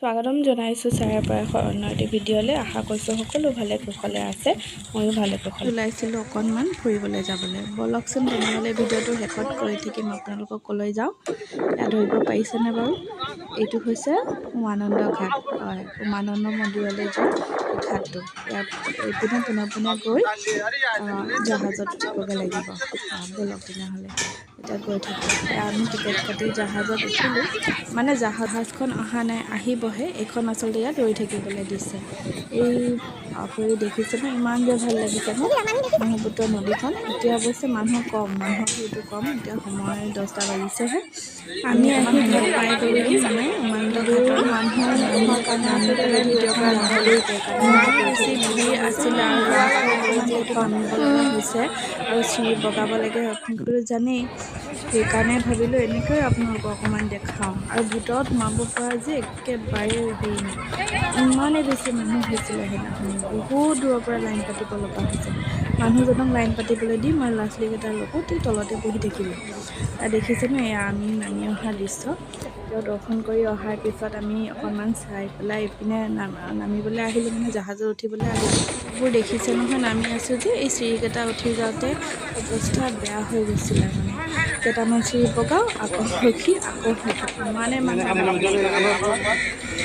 স্বাগতম জনাইছোঁ ছায়াৰ প্ৰয়াসৰ অন্য এটি ভিডিঅ'লৈ। আশা কৰিছোঁ সকলো ভালে কুশলে আছে, ময়ো ভালে কুশলে। ওলাইছিলোঁ অকণমান ফুৰিবলৈ যাবলৈ। ব'লকচোন তেনেহ'লে, ভিডিঅ'টো শেষত কৰি থাকিম আপোনালোকক ক'লৈ যাওঁ। ইয়াত ধৰিব পাৰিছেনে বাৰু? এইটো হৈছে উমানন্দ ঘাট। হয়, উমানন্দ মন্দিৰলৈ যোৱা এই ঘাটটো। ইয়াত এইপিনে পোনে পোনে গৈ জাহাজত উঠিবগৈ লাগিব। ব'লক তেনেহ'লে, এতিয়া গৈ থাকোঁ। আমি টিকেট কাটি জাহাজত উঠিলোঁ। মানে জাহাজখন অহা নাই, আহিবহে। এইখন আচলতে ইয়াত ৰৈ থাকিবলৈ দিছে। এই আপুনি দেখিছেনে, ইমান যে ভাল লাগিছে ন ব্ৰহ্মপুত্ৰ নদীখন। এতিয়া অৱশ্যে মানুহ কম, মানুহৰ ভিৰটো কম। এতিয়া সময় 10টা বাজিছেহে। আমি আহি ঘাট পাই গ'লোহি। মানে উমানন্দ ঘাটৰ মানুহ হোৱাৰ কাৰণে আচলতে ভিডিঅ' কৰা নহ'লেই। ইমান বেছি ভিৰ আছিলে আৰু যিহেতু নামিব লগা হৈছে আৰু চিৰি বগাব লাগে, আপোনালোকে জানেই। সেইকাৰণে ভাবিলোঁ এনেকৈ আপোনালোকক অকণমান দেখাওঁ। আৰু ভিতৰত সোমাব পৰা যে একেবাৰে হেৰি নাই, ইমানেই বেছি মানুহ হৈছিলে সেইদিনাখন। বহুত দূৰৰ পৰা লাইন পাতিব লগা হৈছে। মানুহজনক লাইন পাতিবলৈ দি মই ল'ৰা ছোৱালীকেইটাৰ লগত তলতে বহি থাকিলোঁ। দেখিছেনে, এয়া আমি নামি অহা দৃশ্য। তেওঁ দৰ্শন কৰি অহাৰ পিছত আমি অকণমান চাই পেলাই ইপিনে নামিবলৈ আহিলোঁ, মানে জাহাজত উঠিবলৈ আহিলোঁ। এইবোৰ দেখিছে নহয়, নামি আছোঁ যে এই চিৰিকেইটা উঠি যাওঁতে অৱস্থা বেয়া হৈ গৈছিলে। মানে কেইটামান চিৰি বগাওঁ, আকৌ ৰখি, আকৌ ইমানে মানুহ।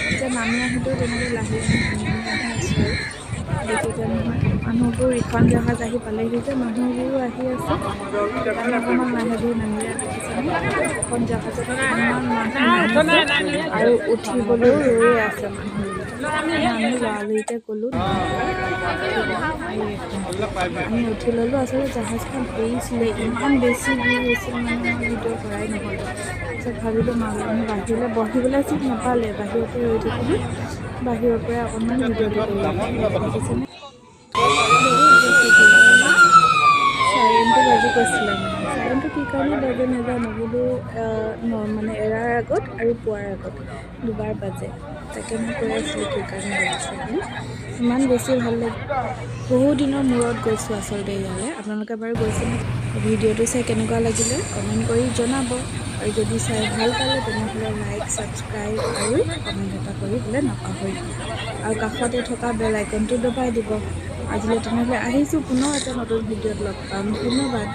এতিয়া নামি আহোঁতেও তেনেকৈ লাহে লাহে নামি নামি আহি আছোঁ। আৰু দেখিছে নহয়, মানুহবোৰ ইখন জাহাজ আহি পালেহি যে মানুহবোৰো আহি আছে, সেইকাৰণে অকণমান লাহে ধীৰে নামিলে। দেখিছেনে, এখন জাহাজত ইমান মানুহ নামিছে আৰু উঠিবলৈও ৰৈয়ে আছে মানুহবোৰ। আমি লৰালৰিতে গ'লোঁ। আমি উঠি ল'লোঁ। আচলতে জাহাজখন এৰিছিলে, ইমান বেছি ভিৰ হৈছিল, মানে মই ভিডিঅ' কৰাই নহ'ল। তাৰপিছত ভাবিলোঁ আমি বাহিৰলৈ বহিবলৈ চিট নাপালে, বাহিৰতে ৰৈ থাকিলোঁ। বাহিৰৰ পৰাই অকণমান ভিডিঅ'টো কৰি। দেখিছেনে, বহুত বেছি ভিৰ। চাইৰেনটো বাজি গৈছিলে। মানে চাইৰেনটো কি কাৰণে বাজে নাজানো, কিন্তু মানে এৰাৰ আগত আৰু পোৱাৰ আগত দুবাৰ বাজে। তাকে মই কৈ আছিলোঁ কি কাৰণে বাজিছে বুলি। ইমান বেছি ভাল লাগে। বহু দিনৰ মূৰত গৈছোঁ আচলতে ইয়ালৈ। আপোনালোকে বাৰু গৈছেনে? ভিডিঅ'টো চাই কেনেকুৱা লাগিলে কমেণ্ট কৰি জনাব। আৰু যদি চাই ভাল পালে, তেনেহ'লে লাইক, ছাবস্ক্ৰাইব আৰু কমেণ্ট এটা কৰিবলৈ নাপাহৰিব আৰু কাষতে থকা বেল আইকনটো দবাই দিব। আজিলৈ তেনেহ'লে আহিছোঁ, পুনৰ এটা নতুন ভিডিঅ'ত লগ পাম। ধন্যবাদ।